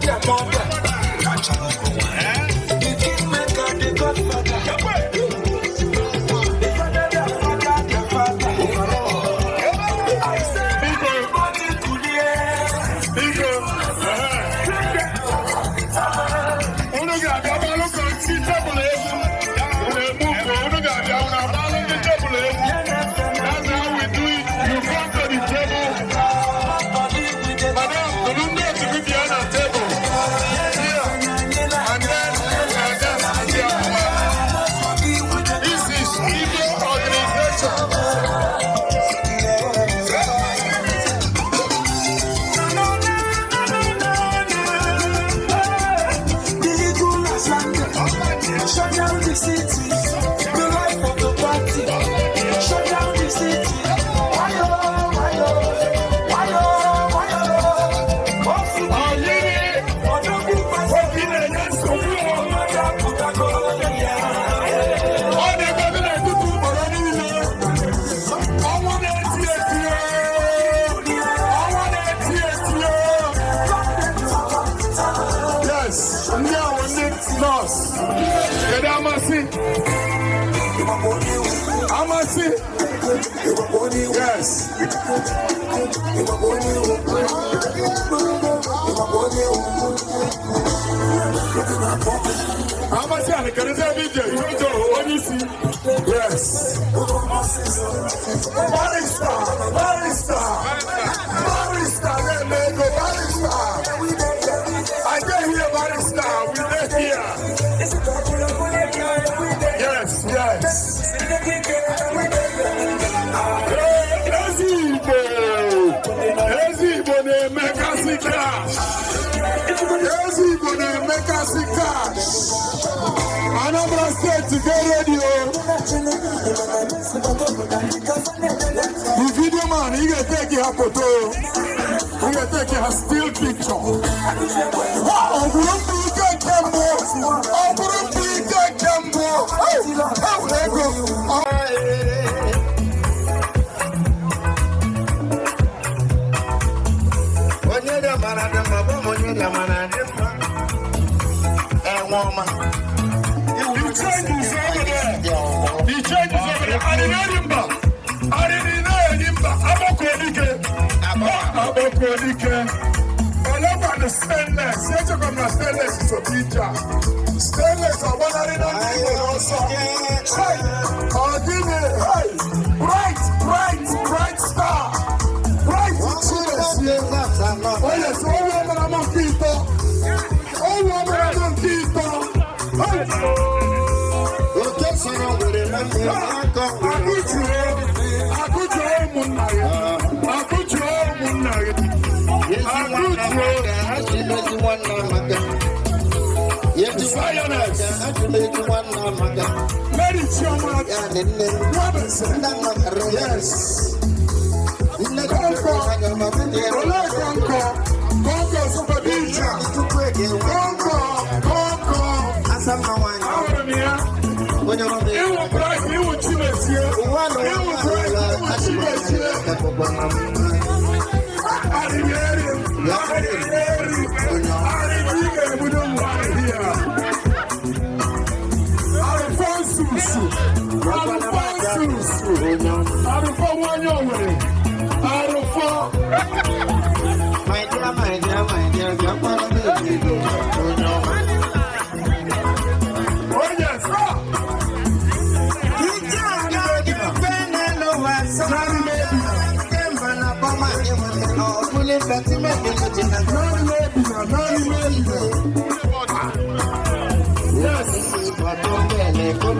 their mother. The kingmaker, the godfather. The father, their father, their father. I say, everybody kulie. Biko, unu ga-abịa gbalụ ka ndị tebụl egwu. Unu egbu unu ga-abịa unu agbalụ ndị tebụl egwu. That's how we do it. You come to the table. Madam, tolu ndị otu gị bịa na tebụl. Here. And then ndị ọmụma. This is Igbo organization. The eagle has landed. Shut down the city. The life of the party. Shut down the city. Wayo, wayo, wayo, wayo. Ọyịrị Odogwu obi na-enye nsogbu. Pụtago ya. Ọ na-egosi n'etiti ụkpọrọ niile. Ọnwụ na-eti eti o. Ọnwụ na-eti eti o. Yes, ndị a bụ ndị nọọsụ. Kedu amasị? Amasị? Yes. Amasị a kedu ebe ije? Jojo onye isi. Yes. Barrister, barrister, barrister na-eme ego, barrister. I dey here, barrister. We dey here. Yes. Ee, Ezi Igbo, Ezi Igbo na-emekasị cash. Ezi Igbo na-emekasị cash. Anambra State, get ready o. The video man, he ga-eteki ha photo. He ga-eteki ha still picture. Ha, ọ bụrụ mbụ ike nke mbụ. Ọ bụrụ mbụ ike nke mbụ. Hey, ego. Onye dị mara dị mma bụ onye dị mara dị mma enwe ọma. The change is over there. The change is over there. Arịrị mba. Arịrị na-eri mba. Agbakọ dike. Agbakọ dike. Olekwanụ stainless. Echekwa m na stainless so ije a. Stainless agbanarị na ndị Igbo n'ọsọ. Hey! Ọ gịnị? Hey! Bright, bright, bright star. Bright Chinesie. Onye sị owu ọmara m nke ịtọ. Owu ọmara m nke ịtọ. Hey! Oke sọrọ nwere na mmiri aka. Akụjuo, akụjuo ụmụnna ya. Akụjuo ụmụnna ya. Ezi nwanne maka achịmezi nwanne maka ezi nwanne maka achịmezi nwanne maka Mary Chioma ya dị nne m Nwabese. nna nna kara. Yes. Nne. Kọnkọ. Olee kọnkọ? Kọnkọ Superdija. Tupu ege nwe. Kọnkọ, kọnkọ. Asa mma nwaanyị. Ahụrụ m ya. Onye ọrụ. Iwu Bright, iwu Chimezie. Ụwa na Iwu Bright, iwu Chimezie. Arịrị eri. Arịrị eri. Arịrị ị ga-ebudo m ahịa. Alphonsus. Alphonsus. Arụfọ nwanyị Owere. Arụfọ. My dear, my dear, my dear, bịakwara m ego onye ọma. Oh yes. Ah! Ije aga ife n'elu ụwa sọ. Nani mebi. Kemba na bọma enwere ọbụla ife timebili dị na Nani mebi na. Nani mebi na. Yes.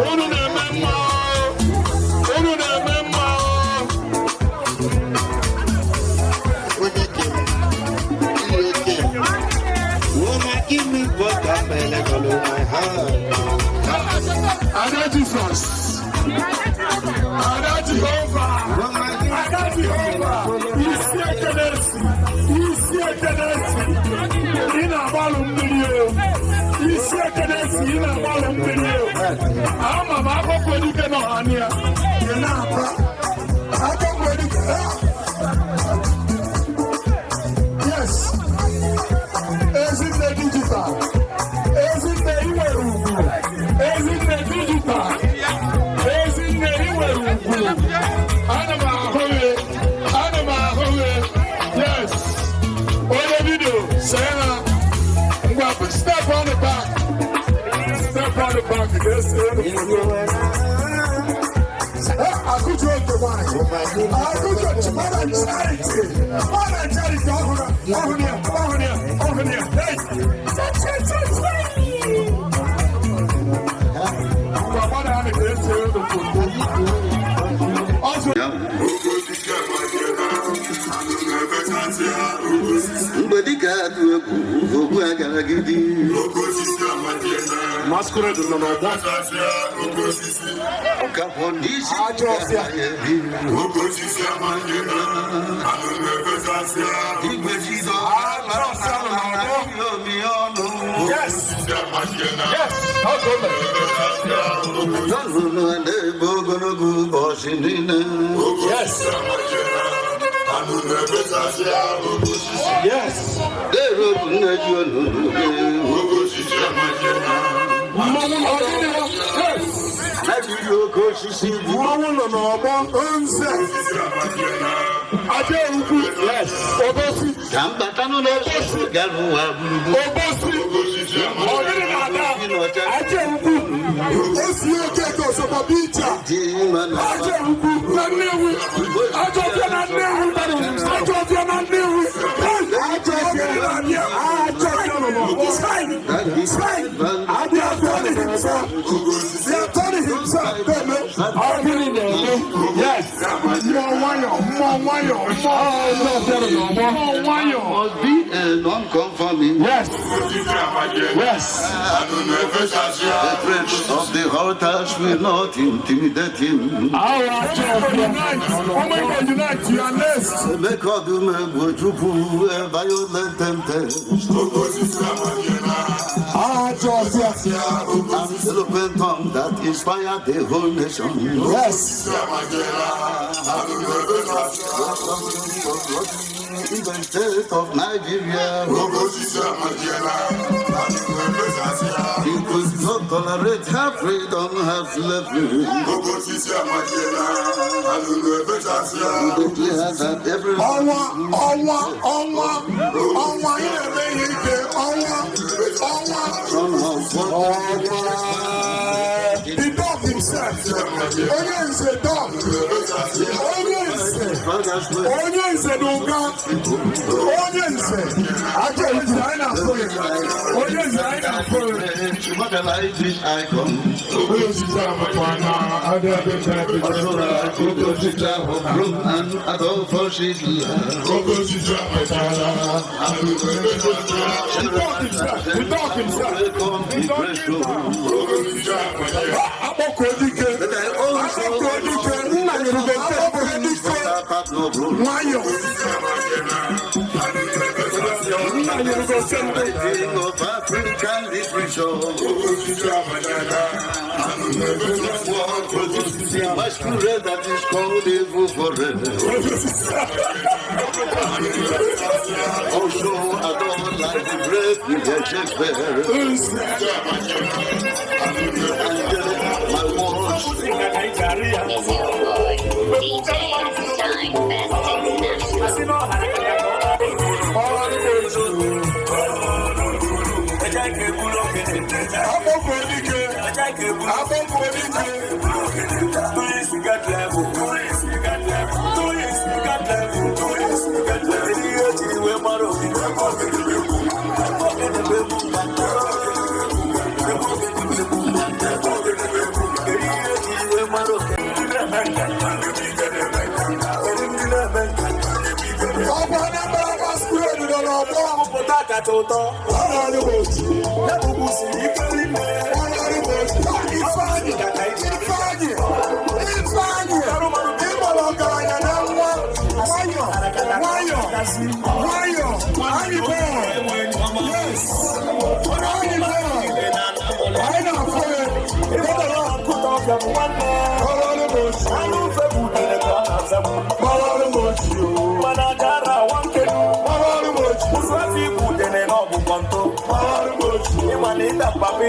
Unu na-eme mma o. Unu na-eme mma o. Onye kere ihe kere. Woman, give me what I'm follow my heart. Ada Jesus. Ada Jehovah. Woman, give me Ada Jehovah. Isi ekenesi. Isi ekenesi. Ị na-agbalụ mmiri o. Isi ekenesi ị na-agbalụ mmiri o. Ama m akpọkọ dike nọ ha ya. Ị na-akwa. Akpọkọ dike. Ah! Yes. Ezinne. ese elu foto. Akụju oke nwanyị. Akụju Madam Charity. Madam Charity ọhụrụ ọhụrụ ya ọhụrụ ya ọhụrụ ya. Hey! Cha cha cha cha! Ngwa gbada ha ka ese elu foto. Ọzọ. Mgbe dịka atụ egwu ogbu agaragidi. Masquerade nọ n'ọgbọ. Ọkafọ n'isi. Ajọ ọfịa. Igwe jizọ. Ajọ ọfịa nọ n'ọgbọ. Omi ọnụ. Yes. Yes. Ọ ka o mere. N'ọnụnụ na-ebe ogologo ụbọchị niile. Yes. Yes. Dero bụ nne ji onunu gị. Mmanwụ nọ gịnị ya? Yes. Anaghị oke osisi bụ. Mmanwụ nọ n'ọgbọ nze. Aja ukwu. Yes. Obosi. Ka m bata n'ụlọ osisi gara ụwa gburugburu. Obosi. Ọgịnị na-ada. Aja ukwu. Osi okeke osokwa bicha. Dị mma na Aja ukwu na Nnewi. Aja ọfịa na Nnewi. Aja ọfịa na Nnewi. Aja ọfịa na-abịa. Aja ọfịa nọ n'ọgbọ. Aja ọfịa himself. The attorney himself. Ọgịnị na-eme. Yes. Mmụọ nwayọ, mmụọ nwayọ, mmụọ ọfịa nọ n'ọgbọ. Mmụọ nwayọ. Must be a non-conforming. Yes. Yes. The threat of the altars will not intimidate him. Àwọn aja ọfịa. Ọmọ Igbo unite, you are next. Emeka Odumegwu Ojukwu, a violent tempest. Ajọ ọfịa. An eloquent tongue that inspired the whole nation. Yes. In the state of Nigeria, he could not tolerate her freedom, her slavery. He declared that every Ọnwa, ọnwa, ọnwa, ọnwa, ị na-eme ihe ike, ọnwa, ọnwa. Son of Ọnwa. The dog himself. Onye nze dog. Onye nze. Father's way. Onye nze n'ụga. Onye nze. Aja nze anyị na-afụ ya. Onye nze anyị na-afụ ya. Immortalize this icon. Onye osisi amakwa na Rome and Adolfo Hitler. The dog himself. The dog himself. Welcome the pressure. Akpọkuo dike. But I also Akpọkuo dike. Nna nyere akpọkuo dike. Nwayọ. Nna nyere gosi ndị. Writing of African literature. Masquerade that is called evil forever. Also, I don't like the great William Shakespeare. And my words. Is your boy, DJ Einstein Best International. Akpọkuo dike. Akpọkuo dike. Ọkwa Anambra Masquerade nọ n'ọgbọ. Ọrụ bụ otu. Ọrụ bụ otu. Ifeanyị, Ifeanyị, Ifeanyị, ịgbara ọgaranya na nwa. Nwayọ, nwayọ, nwayọ, anyị bọọlụ. Yes, anyị bọọlụ. Anyị na-afụ ya. Ịgbara ọrụ bụ otu. Ọrụ bụ otu. Ọrụ bụ otu. Ọrụ bụ otu. Ọrụ bụ otu. Ọrụ bụ otu. Ọrụ bụ otu. Ọrụ bụ otu.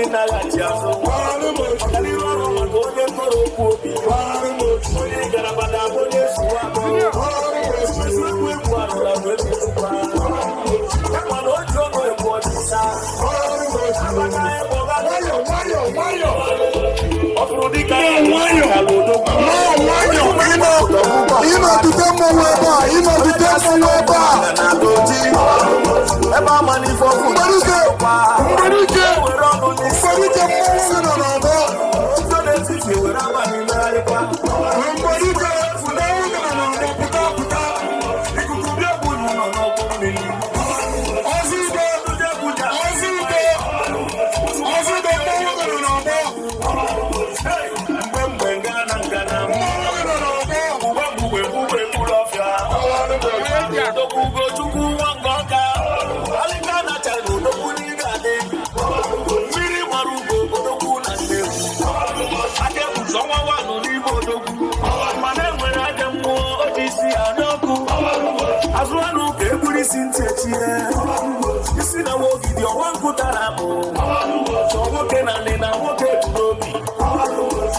Nwayọ, nwayọ, nwayọ. Nwayọ, nwayọ, Ịnọdụte mmọnwụ ebe a, ịnọdụte mmọnwụ ebe a. Ebe ama n'ife ọkụ. Mgberike, mgberike, mgberike, mmọnwụ gị nọ n'ọgbọ. N'etiti were abalị megharịkwa. Mgberike, mmọnwụ gị nọ n'ọgbọ, pụta, pụta. Ikuku bịa gburu nọ n'ọgbọ mmiri. Ọzọ udo, ọzọ udo, ọzọ udo, mmọnwụ gị nọ n'ọgbọ. Mgbe mgbe ngana ngana. Mmọnwụ gị nọ n'ọgbọ. Mgbe mgbe mgbe mkpụrụ ọfịa. Odogwu Ugochukwu nwa nga ọka. Alịka na China, odogwu n'iga adị. Mmiri mara ugo, odogwu na Nnewi. Aka ekpuchi ọnwa wanụ n'ime odogwu. Mana enwere aja mmụọ o ji isi ya n'ọkụ. Azụ anụ ka egburu isi ntị echie. Isi na nwa ogidi ọnwa nkụ tara akpụ. Chọọ nwoke na nne na nwoke bụ n'obi.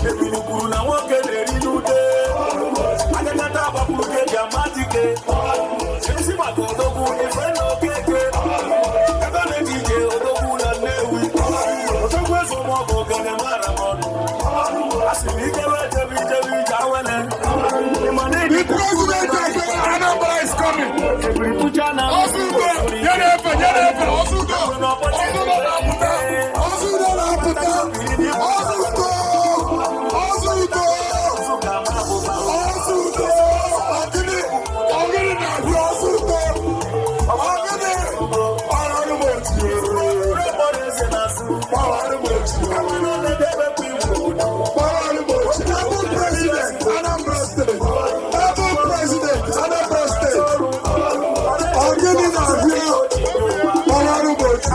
Ebili kwuru na nwoke na-eri n'ude. Agagata agbapụrụ ka eji ama dike. Esi maka odogwu ife na okeke. Ebe na-eji ije odogwu na Nnewi. Odogwu eze maọbụ ogene mara m ọnụ. A sị m ijebe ejebe ijebe ije awele. Ịma na The president of Anambra is coming. Ebiri tụcha na Ọzọ udo, nyere efe, nyere efe, ọzọ udo, ọzọ udo na-apụta, Ọzọ udo na-apụta. Ọzọ udo, ọzọ udo, ọzọ udo. Ọgịnị, Ọgịnị na-abịa? Ọzọ udo, ọgịnị. Ọrụ m otu. Ọrụ m otu. Ọrụ m otu. Able president, Anambra State. Able president, Anambra State. Ọgịnị na-abịa? Ọrụ m otu.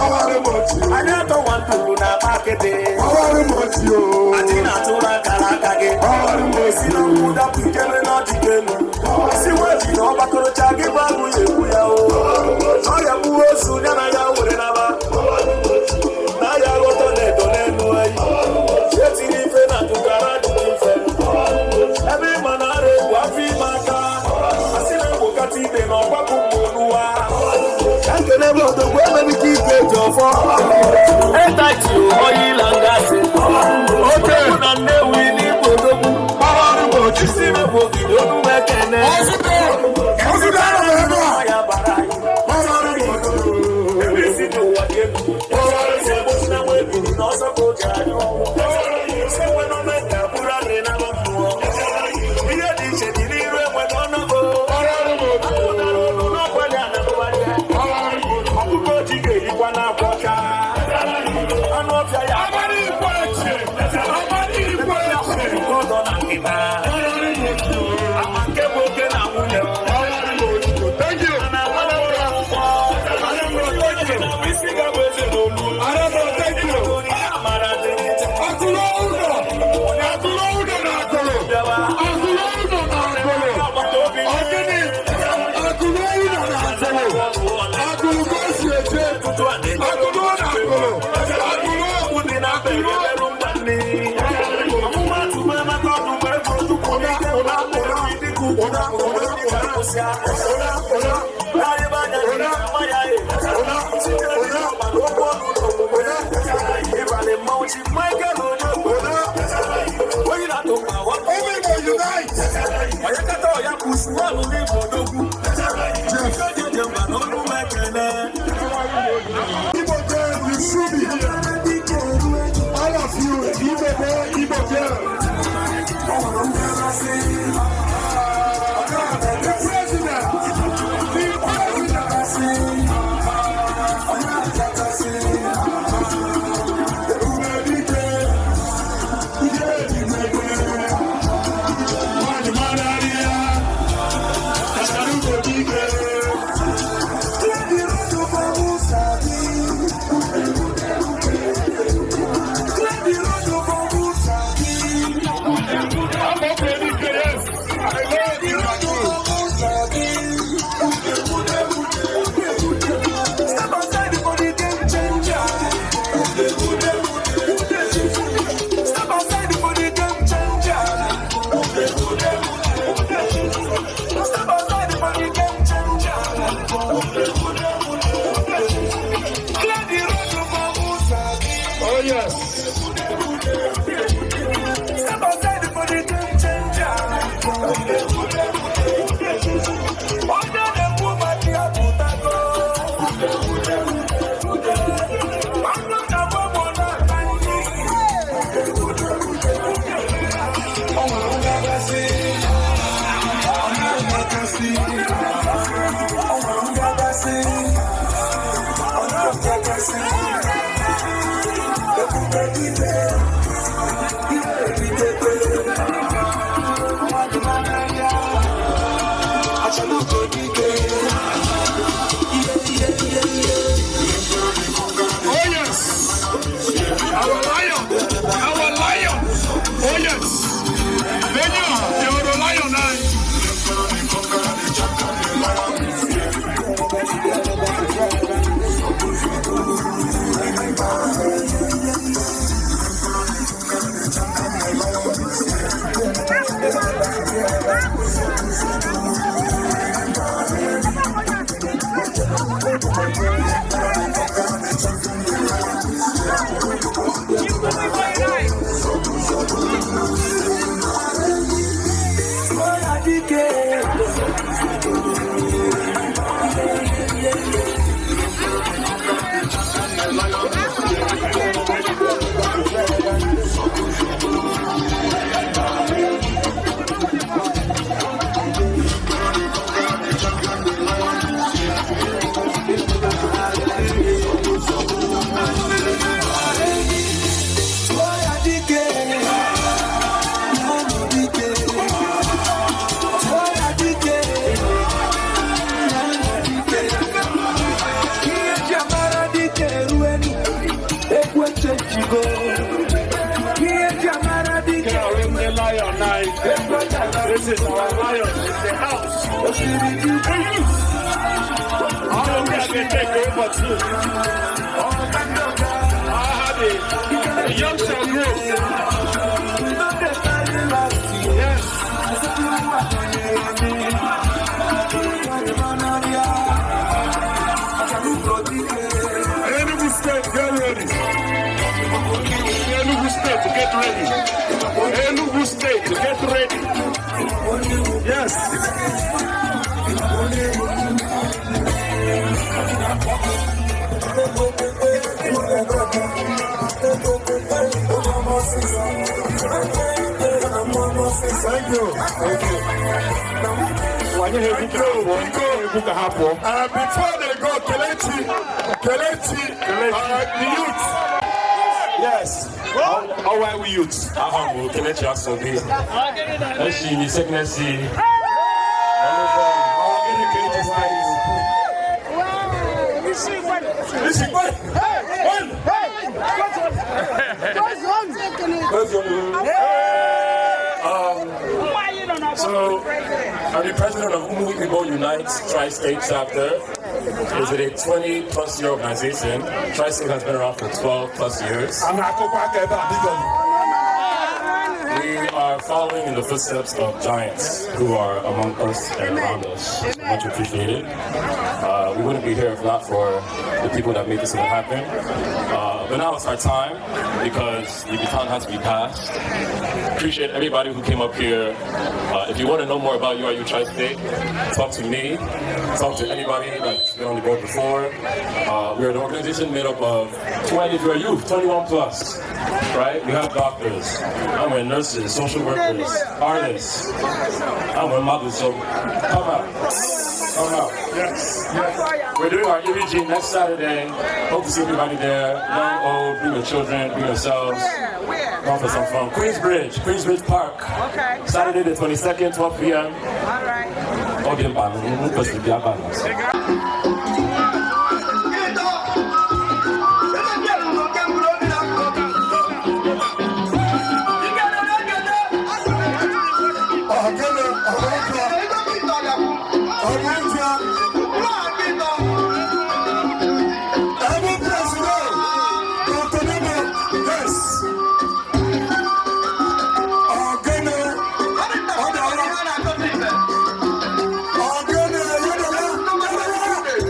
Ọrụ m otu. Anyị atọwa nduru na pakịtị. Ọrụ m otu. Adị na-atụrụ akara aka gị. Ọrụ m Si otu. n'ugwu dapụ ijebe n'ọdịda elu. Isi nwa ji na ọgbakọrọcha gị bụ agụ ya egbu ya o. Ọrịa gbuo ozu ya na ya were naba. Na ya ghọtọ na-edo n'elu eyi. Etiri ife na tụkara ajụjụ ife. Ebe ịma na ara egwu afọ ime aka. Asị na egwokata ibe na ọgbakọ mgbe oluwa. Ka nkele bụ odogwu emebike ike eji ọfọ. Etachi oyi ila ngasị. Odogwu na Nnewi n'igbo odogwu. Ọrụ m otu. Isi mebụ ogige onu ekene. Ọzọ udo, ọzọ udo anọ m ebe a. Ya bara anyị. Ọrụ m otu. Ebe isi dị ụwa dị egwu. Isi egbu na nwa ebili na ọsọ ka o ji anyụ. Isi enwe n'ome ka bụrụ arị na mmụọ. Ihe dị iche dị n'iru enwe n'ọnọgọ. Ọrụ m otu. Akụdara ụlọ n'ọkwali anagụgharị. Ọkụkọ oji ga-erikwa n'akwa ọcha. Anụ ọfịa ya. Amadi ikwe eche. Amadi ikwe eche. Nke ọdọ na nkịta. Ọrụ m otu. Ama nke bụ oke na nwunye. Ọrụ m otu. Thank you. Na Anambra. Anambra, thank you. Isi ga-abụ eze n'olu. Anambra, thank you. Amara dị n'iche. Akụrụ ụlọ. Akụrụ ụlọ na akụrụ. Akụrụ ụlọ na akụrụ. Agbata obi. Ọgịnị? Akụrụ ụlọ na akụrụ. Akụrụ ka o si eje. Akụrụ na akụrụ. Akụrụ. Dị na mbe ga-emerụ mba nne. Ọmụmatụ bụ Emeka ọdụ mgbe e gburu Chukwu n'ike. Ụra, ụra, Dịka ugwu ụra, ụra, ụra, ụra, ụra. N'arịba anya dị na ama ya e. Site n'ịgba n'okwu ọnụ na omume. Ịbalị mmanwụ Chief Michael Onyekwe. Onye na-atụ mkpa ghọta. Ụmụ Igbo unite. Onye kata ọya bụ Usmanụ n'Igbo odogwu. Jeje mba n'olu m ekele. Igbo girl, you should be here. All of you, Igbo boy, Igbo girl. The president, the president. Ebubedike, ike ebubede. Nwanyị mara ya, Achalugo dike. This is our lion in the house. The youth. All we are going to take over too. The young shall grow. Yes. Enugu State, get ready. Enugu State, get ready. Enugu State, get ready. Yes. Thank you. Thank you. Before they go, Kelechi, Kelechi, the youth. Yes. How are we youths? Aha m bụ Kelechi Asobi. Eshi m Iseknesi. Gịnị ka eji steeti? Isi kwe. One. So, I'm the president of Umu Igbo Unite Tri-State Chapter. Is it a 20 plus year organization? Tri-State has been around for 12 plus years. A na-akụkwa aka ebe a, biko. We are following in the footsteps of giants who are among us and around us. Much appreciated. We wouldn't be here if not for the people that made this event happen. But now it's our time because the baton has to be passed. Appreciate everybody who came up here. If you want to know more about UIU Tri-State, talk to me, talk to anybody that's been on the board before. We're an organization made up of 20, if you're a youth, 21 plus, right? We have doctors, I'm with nurses, social workers, artists. I'm with mothers, so come out. Come out. Yes. Yes. We're doing our EVG next Saturday. Hope to see everybody there. Young, old, bring your children, bring yourselves. Where? Come for some fun. Queensbridge, Queensbridge Park. Okay. Saturday the 22nd, 12 p.m. All right. Okay, Ọ̀gẹ́nẹ̀ ọ̀gẹ́nẹ̀ ọ̀gẹ́nẹ̀. Every president, Dr. Nemo, yes. Ọ̀gẹ́nẹ̀ ọ̀dàlá. Ọ̀gẹ́nẹ̀ yọ̀dọ̀lá yọ̀dọ̀lá.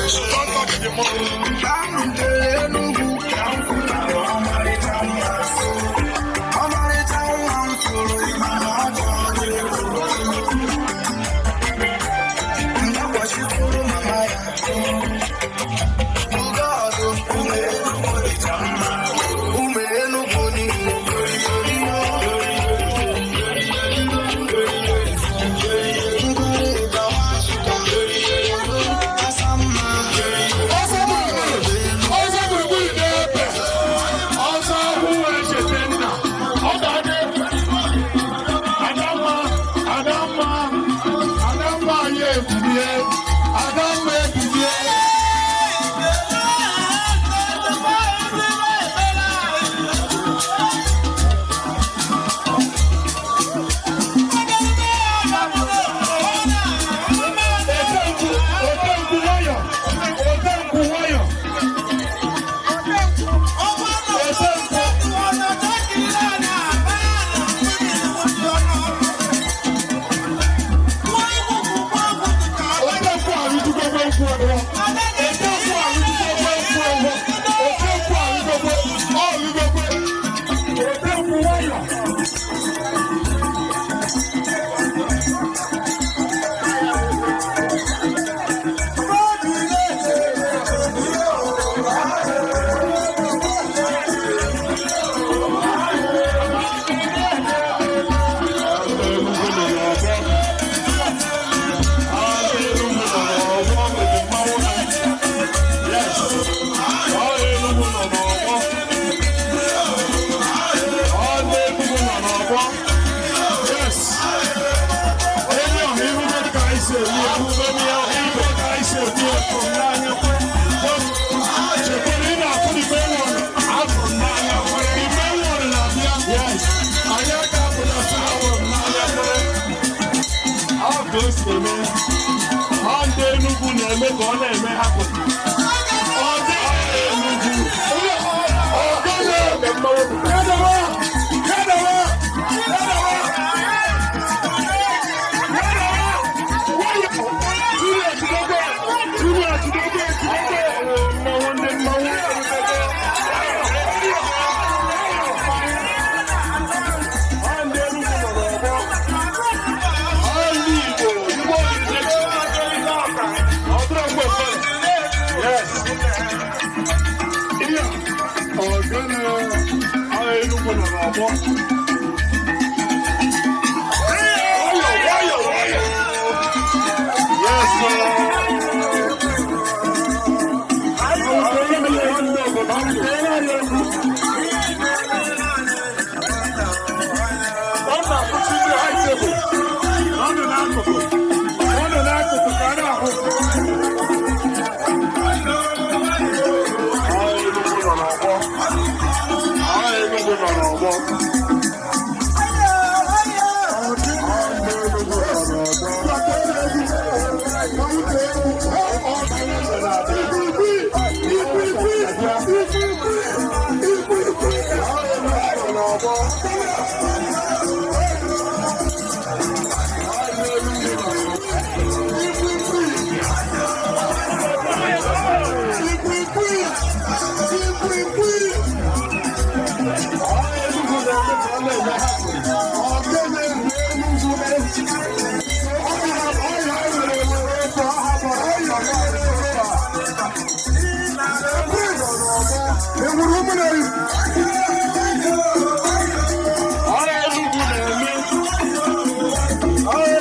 Don't touch the money. Mgbe m rutere Enugu ka m fụtara ọmarịcha nwa. Ọmarịcha nwa m fụrụ, ịma na ọ chọrọ egwu. Ndakwachikwuru mama ya. Ugo ọzọ, ụmụ Enugu dịcha mma. Ụmụ Enugu niile. Ngorịga nwa Nsụka. Asa mma. Ọsọ gburugburu, ọsọ gburugburu na-ebe. Ọsọ ahụ echete nna. Ọ ga-adị. Adamma, Adamma, Adamma anyị ebilie. Adamma ebilie. Otenkwụ, otenkwụ nwayọ, otenkwụ nwayọ. Otenkwụ. Otenkwụ arụjugogbe nkwụ ọgbọ. Otenkwụ arụjugogbe nkwụ ọgbọ. Otenkwụ arụjugogbe, ọ rụgogbe. Otenkwụ nwayọ. Ọ ndị Enugu na-eme ka ọ na-eme hapụ. Ọ dị Enugu. Ọ gọnụ. Kedewa! Kedewa! Kedewa! Kedewa! Nwayọ! Tụrụ etidogbe! Tụrụ etidogbe etidogbe! Mmanwụ ndị mmanwụ. Ọ ndị Enugu nọ n'ọgbọ. Ọ ndị Igbo, Igbo dị Ọ dịrọ mgbe mmadụ. Yes. Ihe a, ọ gịnị? Ọ Enugu nọ n'ọgbọ. Nwayọ, nwayọ, nwayọ. Yes, sir. Ọ na-akwụsị ndị high table. Ọ nọ n'akụkụ. Ọ nọ n'akụkụ ka a na-ahụ. Ọ Enugu nọ n'ọgbọ. Ọ Enugu nọ n'ọgbọ.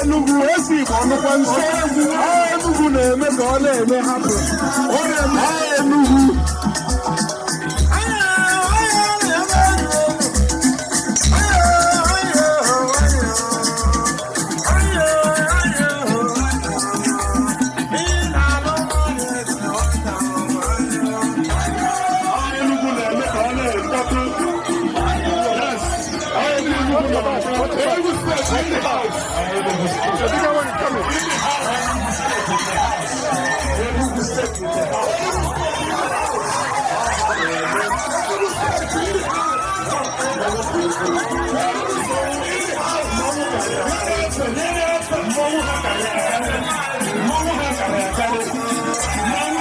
Enugu esi Igbo ọnụkwa nso. Enugu na-eme ka ọ na-eme hapụ. Ọ na-eme Enugu. Enugu na-eme ka ọ na-ekpọtụ. Yes. Enugu nọ n'ọgbọ. Enugu State in the house. The bigger one is coming. Enugu State in the house. Mmanwụ ha karịrị akarị. Mmanwụ ha karịrị akarị. Mmanwụ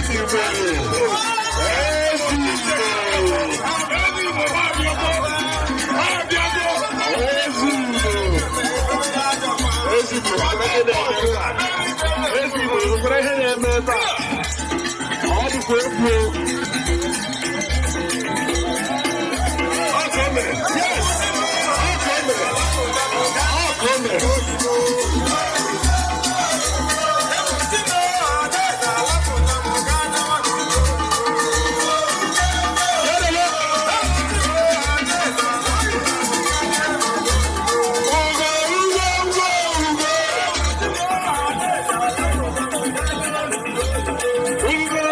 Ezigbo! Ezigbo! Ezigbo! Ezigbo! Ezigbo, nwekwara ihe na-eme ebe a. Ọ dịkwa egwu. Ọ ka o mere. Yes! Ọ ka o mere. Ọ ka o mere. Ugo, ugo, ugo, ugo. Ugo.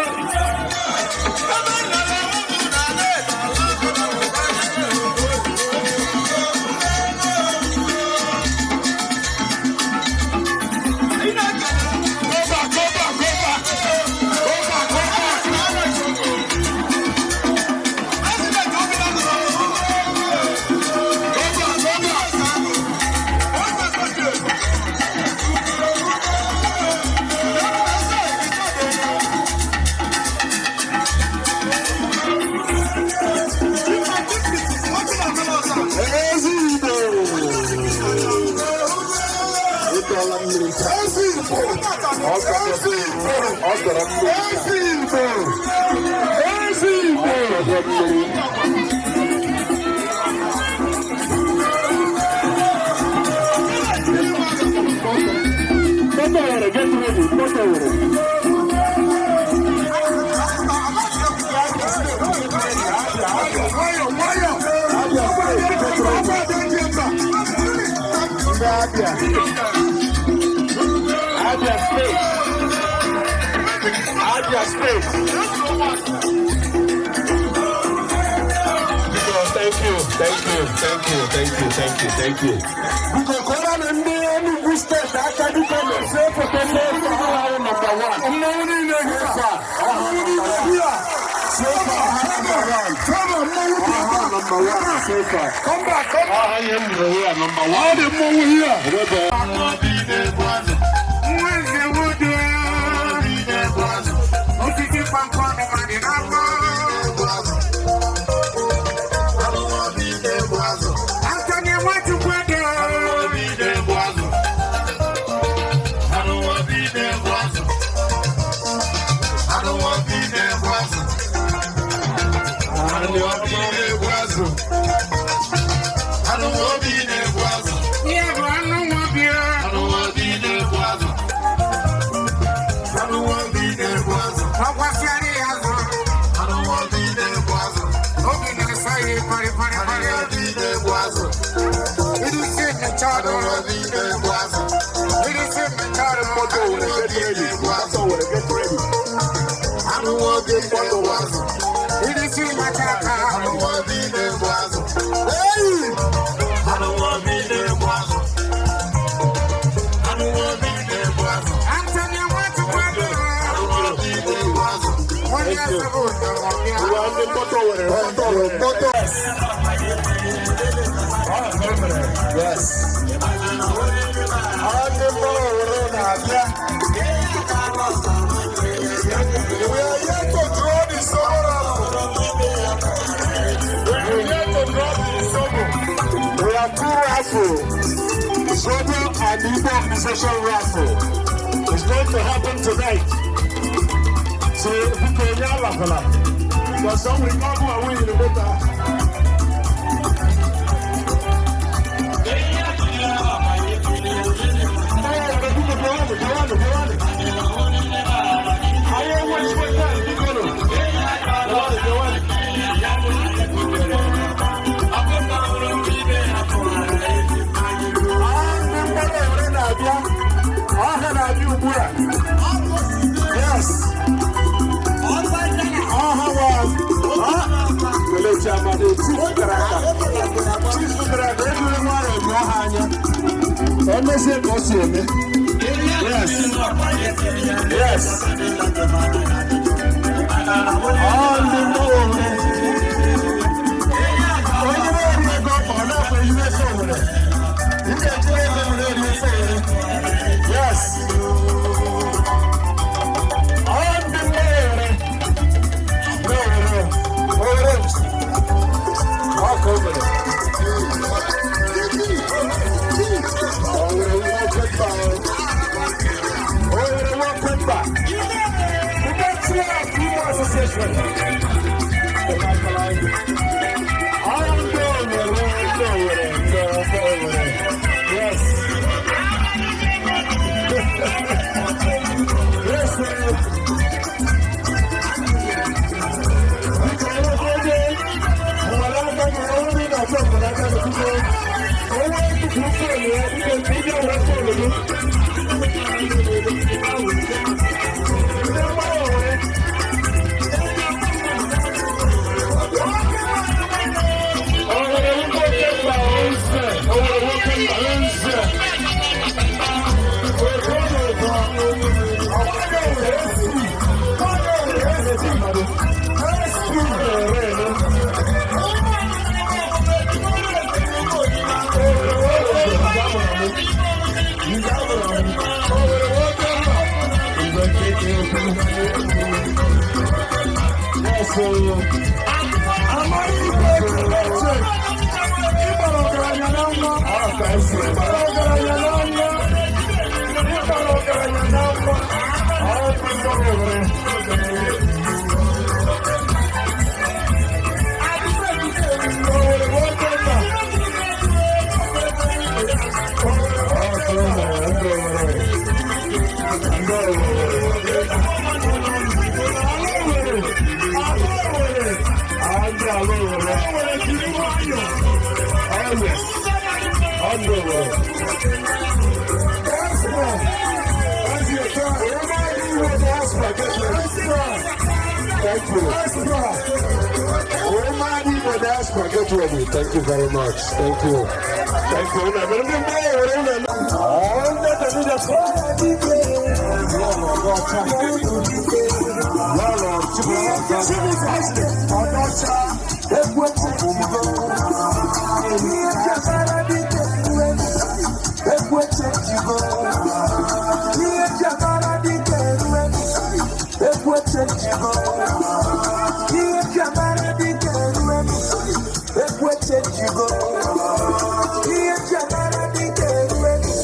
Go back, go back, go back. Go back, go back. Go back, go back. Ezigbo! Ịtọọla mmiri taa. Ezigbo! Ezigbo! Ọ tọrọ mmiri. Ezigbo! Ezigbo! Ọ tọrọ mmiri. Photo were, get ready. Photo were. Nwayọ, nwayọ. Ndị Abia. Abia State. Abia State. Biko, thank you, thank you, thank you, thank you, thank you, thank you. Biko kọrọ ndị Enugu steeti aka biko see foto n'ofe ọha number one. Mmanwụ niile here. Mmanwụ niile here. So far, ọha number one. Come on, mmanwụ Ọha bịa. number one so far. Come back, come back. Ọha ihe m hụrụ ya number one. All the mmanwụ here. Ebe Moto were get ready. Moto were get ready. Moto were. Hey! Ndị moto were, moto were, moto. Yes. Ndị mkpọrọ were na-abịa. We are here to draw the soul raffle. We are here to draw the soul. We are two raffle. Zobo and Igbo Organization raffle. It's going to happen tonight. So, biko onye alakwala. Because some will not go away in the motor. Hey, biko, gawanụ, gawanụ, gawanụ. Anyị enweghị time, biko nụ. Gawanụ, gawanụ. Ndị mgbada ewere na-abịa. Ọha na-abịa ugbu a. Yes. Ọha was. Kelechi Amadi, chief gara aga. Chief gara aga, ejiri nwayọọ nyụọ ha anya. Emezie ka o si eme. Yes. Yes. Ọ ndị mgbada owere. Onye na-eri ego ọ na-ekwe ihe ego owere. Ị ga-ejiri ego were eri ofe owere. Yes. Ọ ndị mgbada owere. Yes, so Amaghị igwe eche. Ịgbara ọgaranya na nwa. Ịgbara ọgaranya na nwa. Ịgbara ọgaranya na nwa. Ọ bụ ndị Owerri. Owerri nwoke nna. Ala Owerri. Ala Owerri. Ndị ala Owerri. Owerri jiri nwayọọ. Oh yes. Ndị Owerri. Diaspora. That's your time. Ụmụadị Igbo diaspora, get ready. Thank you. Diaspora. Ụmụadị Igbo diaspora, get ready. Thank you very much. Thank you. Thank you. Unu emere ndị mgbe Owerri unu eme. Oh, ndị the leadership. Lọlọ Ọgọcha. Lọlọ Chukwu Ọgọcha.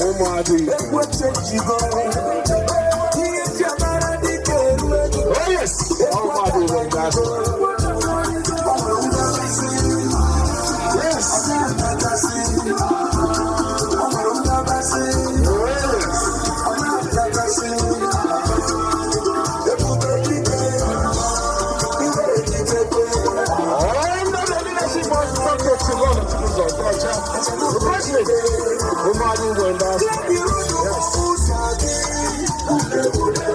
Ụmụadị Igbo. Oh yes. Ụmụadị Igbo diaspora. Yes. Oh yes. Under the leadership of Dr. Chilolo Chukwuzo Okocha, the president, Ụmụadị Igbo diaspora. Yes. Oh yes. Ude, ude,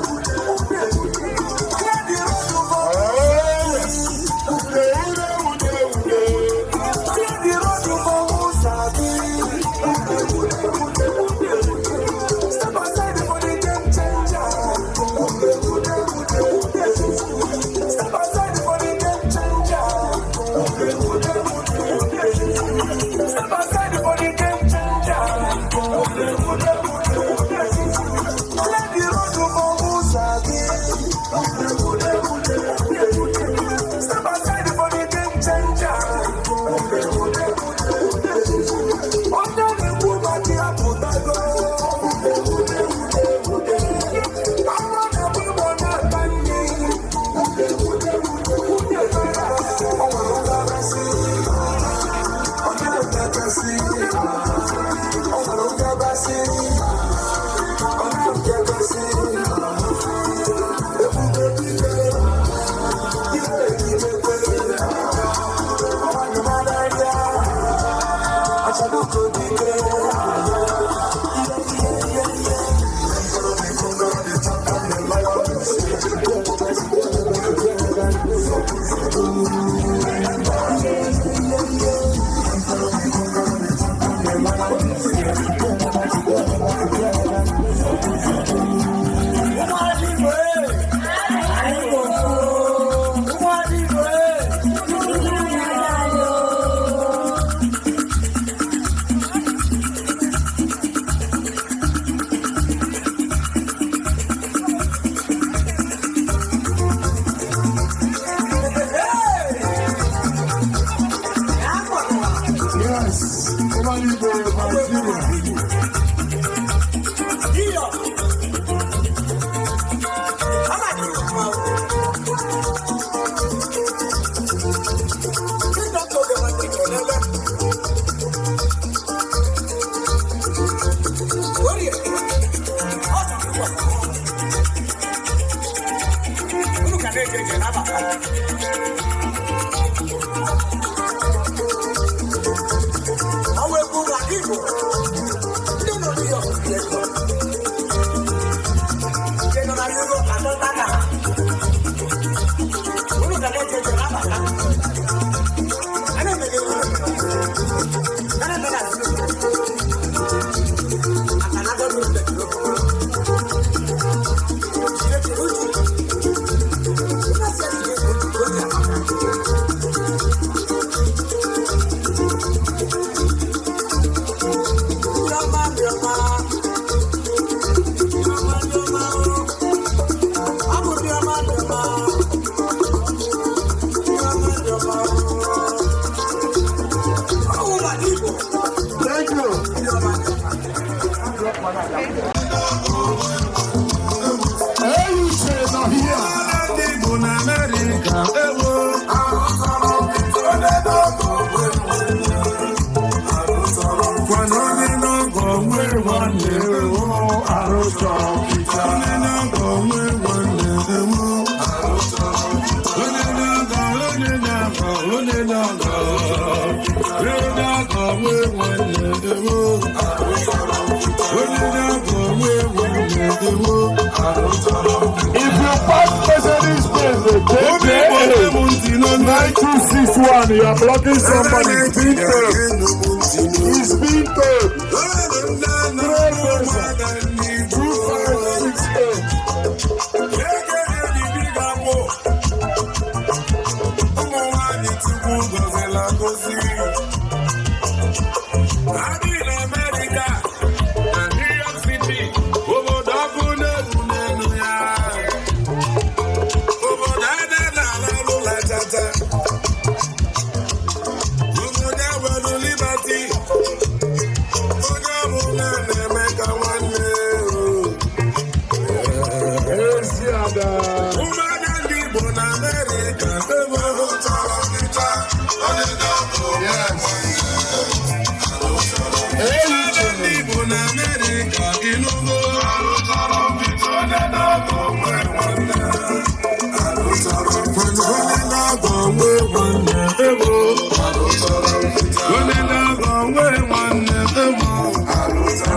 ude, ude. Yes. Ụmụadị Igbo Nigeria. Thank you. Amerịka ewo. Kwana onye na-agọ nwe nwanne ewo. Arụ chọrọ pita. Onye na-agọ nwe nwanne ewo. Onye na-agọ, onye na-agọ, onye na-agọ. Onye na-agọ nwe nwanne ewo. Onye na-agọ nwe nwanne ewo. If you pass Mercedes Benz, Obi Igbo JJA nne m ntị n'ọnụ. 9261, you are blocking somebody. It's being told. It's being told. 2568. Liberty, onye ọbụla na-eme ka nwanne o. Ezi ada. Ụmụada ndị Igbo na Amerịka ebe hụtara ọkịta onye na-abụ. Ụmụada ndị Igbo na Amerịka ịnụgo onye na-abụ nwe nwanne. Onye na-agọ nwe nwanne ebo. Onye na-agọ nwe nwanne ebo.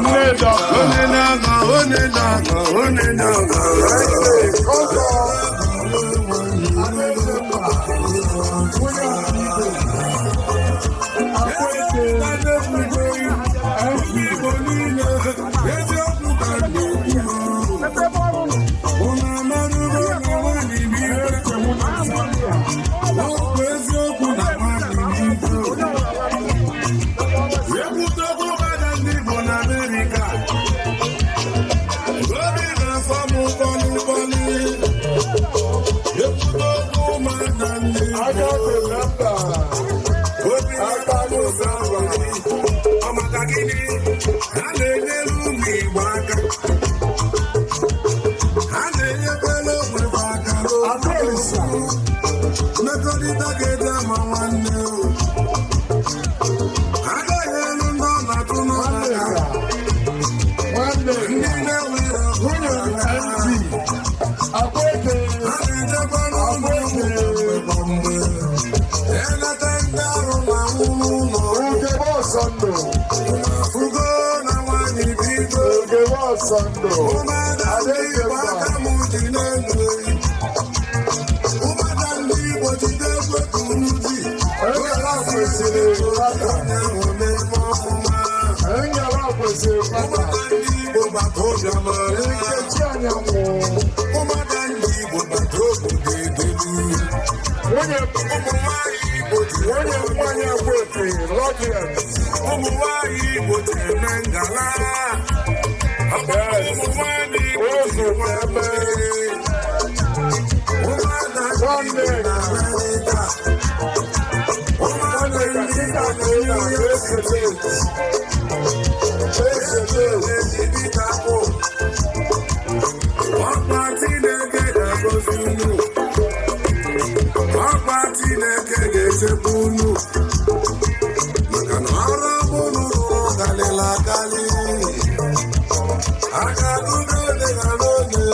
Nne dọkịta. Onye na-agọ, onye na-agọ, onye na-agọ. Ọgọ. Adaeze mba. Nwunye Ọkaikpe. Akwete. Igbo niile, eziokwu ka m na-ekwu. Unu amarugo na nwaanyị bụ ife. Okwu eziokwu na nwaanyị bụ ife. Ekwutokwu ụmụada ndị Igbo na Amerịka. Obi na-afọ m ụkpọlị ụkpọlị. Ekwutokwu ụmụada ndị Igbo. Aka dị na mba. Obi na-atọ m ụzọ abalị. Ọ maka gịnị? Ha na-enyere ụmụ Igbo aka. Ha na-enyekwara onwe ha aka Adaolisa. Mmekọrịta ga-eji ama nwanne o. Agaghị elu ndị ọ na-atụ n'ọnụ aka. Nwanne. Ndị na-enwere Nwunye MD. Akwete. Ha na-ejekwara ụmụ mgbe kwa mgbe. Eleta ndị arụ na nwụrụ ụlọ. Ugebe Ọsọndụ. Ugo na nwaanyị bido. Ugebe Ọsọndụ. Ụmụada ndị Igbo aka m dị n'elu. Ụmụada ndị Igbo jide egbe ka unu ji. Enyala kwesịrị nwata. Onye ahụ na-eme ọfụma. Enyala kwesịrị nwata. Ụmụada ndị Igbo gbata obiọma. Nkechi Anyanwụ. Ụmụada ndị Igbo gbata obodo edelu. Nwunye Ụmụ nwaanyị Igbo ji nwunye nwanyị Akwete. Lọdịans. Ụmụ nwaanyị Igbo ji eme ngala. Ụmụ nwaanyị Igbo ji Ụzụ eme. Ụmụada ndị Igbo na Amerịka. Ụmụada Nwanne ka ndị kịta Igbo na na na New York City. Ese. Ọkpa Chineke ga-agọzi unu. Ọkpa Chineke ga-echekwa unu. Maka na ọrụ ọma unu rụrụ karịrị akarị. A ga-agụgo ole na n'ole.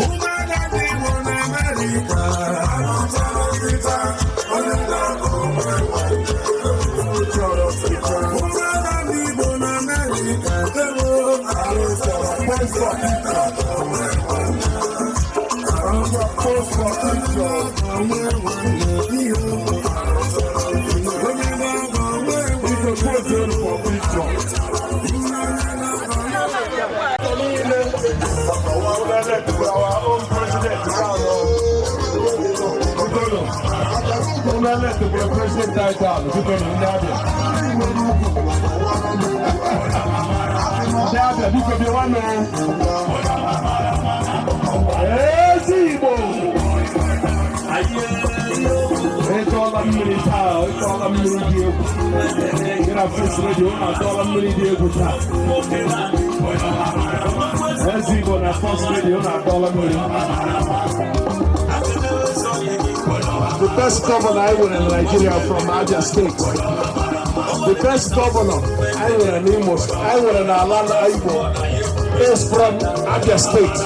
Ụmụada ndị Igbo na Amerịka. Onye na-agụ nwe nwanne. Chọrọ pita. Ụmụada ndị Igbo na Amerịka ewo. Post for picture. Post for picture. Biko pose for picture. Our own president, President title, biko ndị Abịa. Ndị Abịa, biko bịa nwanne. Ezi Igbo! Ịtọọla mmiri taa, ịtọọla. Atọọla mmiri dị egwu. Gị na First Lady, unu atọọla mmiri dị egwu taa. Eze Igbo na First Lady, unu atọọla mmiri. The best governor I nwere na Nigeria from Abia State. The best governor I nwere n'Imo, I nwere n'ala Igbo is from Abia State.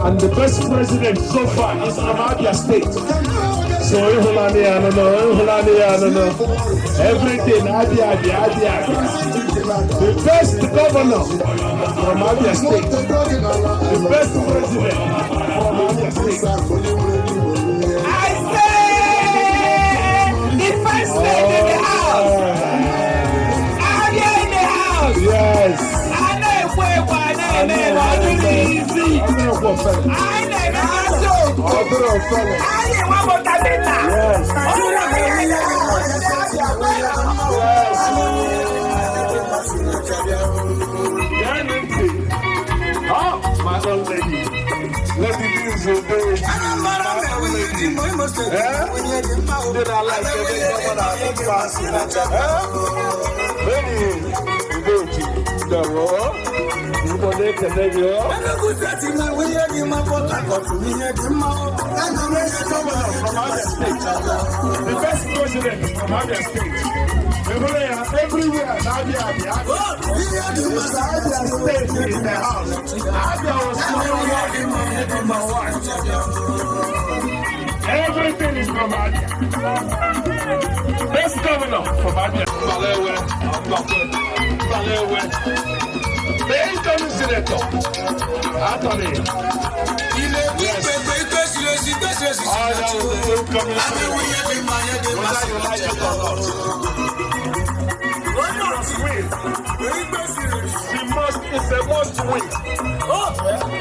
And the best president so far is from Abia State. So ịhụnanya ya nọ, ịhụnanya ya nọ. Everything Abia, Abia, Abia, Abia. The best governor from Abia State. The best president from Abia State. I say the first lady in the house. Abia in the house. Yes. A na-ekwe ekwe, a na-eme eme, ọ dịrị easy. Ọ bụrụ ofele. Anyị na-emekasị otu. Ọ bụrụ ofele. Anyị enwepụtabịta. Yes. Ọ bụrụ na anyị Yes. Geenụ ntị. Oh, my own lady. Lady Liz Obeji. My own lady. Eh? Ndị na-ala ebe governor adị mma. Eh? Lady Udoji. Ndewo. Igbo na-ekele gị o. Governor from Abia State. The best president from Abia State. Ebere ya everywhere na Abia, Abia. It's Abia State in the house. Abia was number one. Number one. Everything is from Abia. Best governor from Abia. Balewe, Balewe. The incoming senator, Anthony. Yes. Oh, that was the incoming senator. Whether you like it or not. Must win. She must, it's a must win.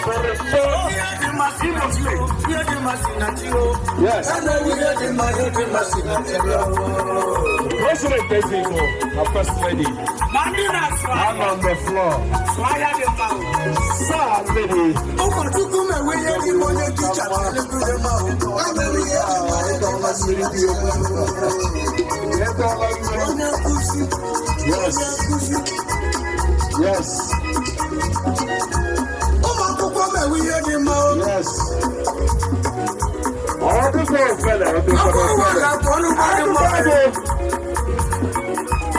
For reform Imo State. Yes. President Ezigbo, our first lady. I'm on the floor. Sir, lady. Ụkọchukwu mewe ihe dị mma, onye ticha onye nkuzi. Yes. Yes. Ụmụ akwụkwọ mewe ihe dị mma. Yes. Ọdụkọ ofele, ọdụkọ Ọkụ ụwa ofele. ga-atụ ọnụ dị mma.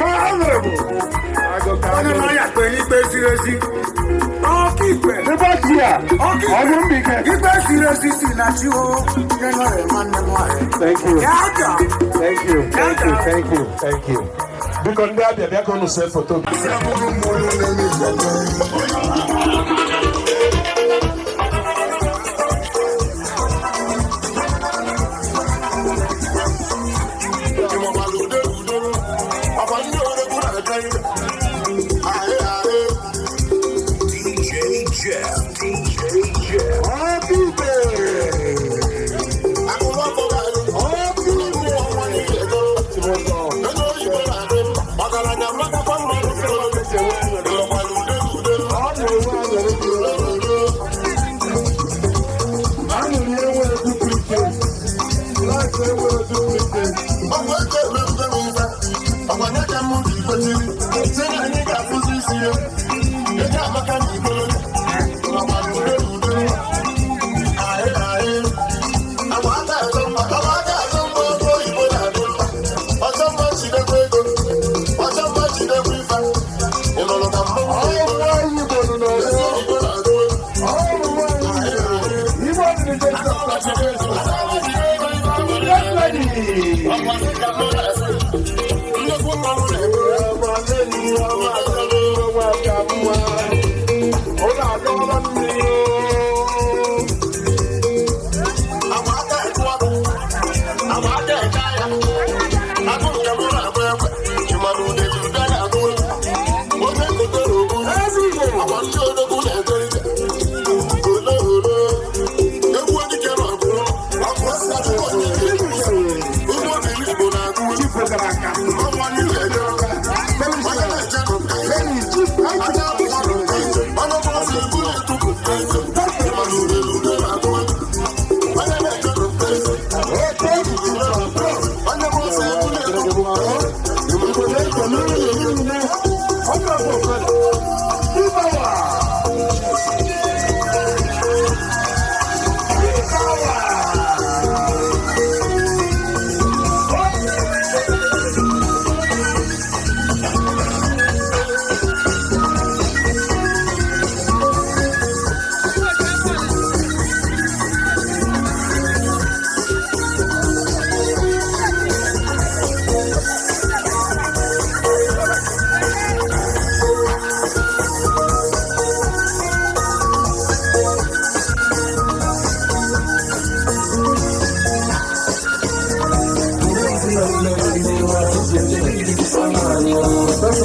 Honorable. Onye na-aya kpere ikpe ziri ezi, ọkaikpe. Ịgbachia. Ọdụ mbike. Ikpe ziri ezi si na chi o nye nọrọ nwanne m nwanyị. Thank you. Ya ga. Thank you. Thank you. Thank you. Thank you. Biko, ndị Abịa, bịa ka unu see foto. DJ Jeff, DJ Jeff. Ọkaibe. Ọkaibe. Ọ na-enwe aṅụrị dị egwu. Aṅụrị enwere duplicate. Life enwere duplicate. Ọnwa Igbo nọ n'ọgbọ. Ọnwa Igbo. Igbo dị n'Jesu. Get ready. Ọma lẹ́yìn ọma ọma ka mma. Ụlọ adọọla mmiri ooo. Eze Igbo. Chief Ogaraka. Lady Chief IT. Oh, thank you, Chief.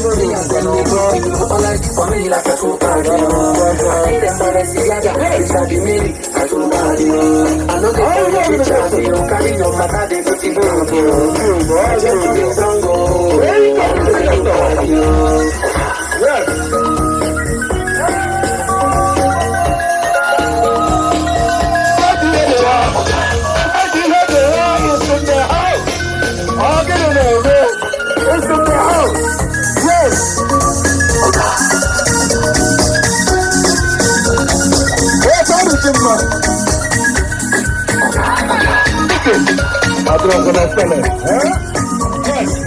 Me and them they go, all eyes on me like a two party. I see them Balenciaga, it's a the Mary, I too bad yo. I know they follow the chat yo, carry your matter they put it on yo. I just to the song go, I too bad yo. Yes. It's in the house. Yes. Hey, Yes.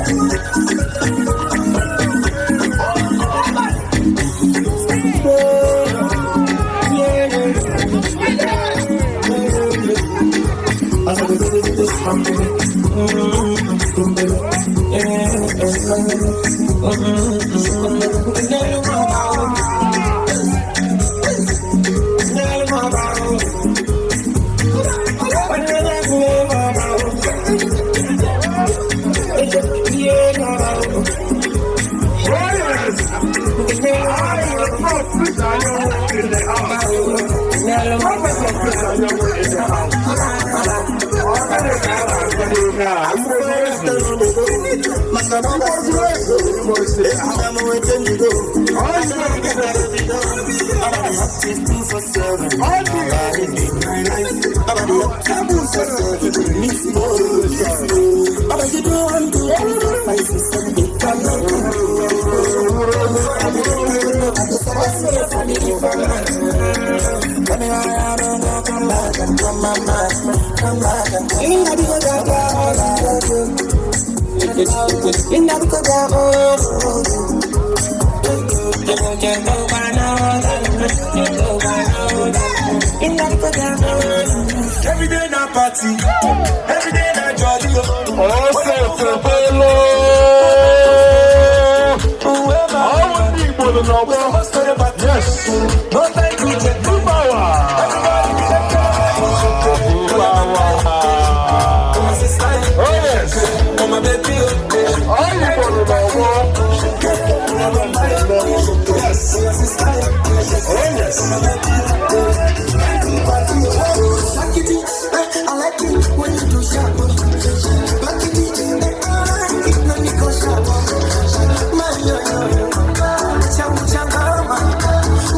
Every day na party, every day na jolly. Yes. No time to check. Oh yes. Yes. Oh yes. I like it when you do sharp. Back it, I like it when you go sharp. My yo yo,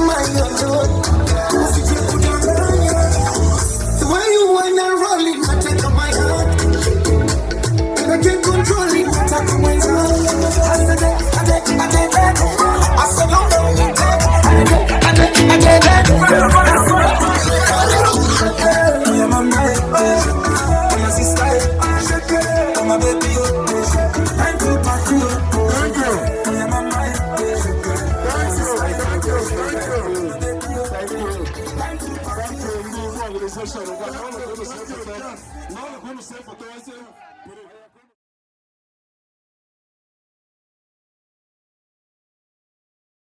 my yo yo. The way you wanna roll it, I take on my heart. I can't control it, I take on my heart. I said, I Thank you.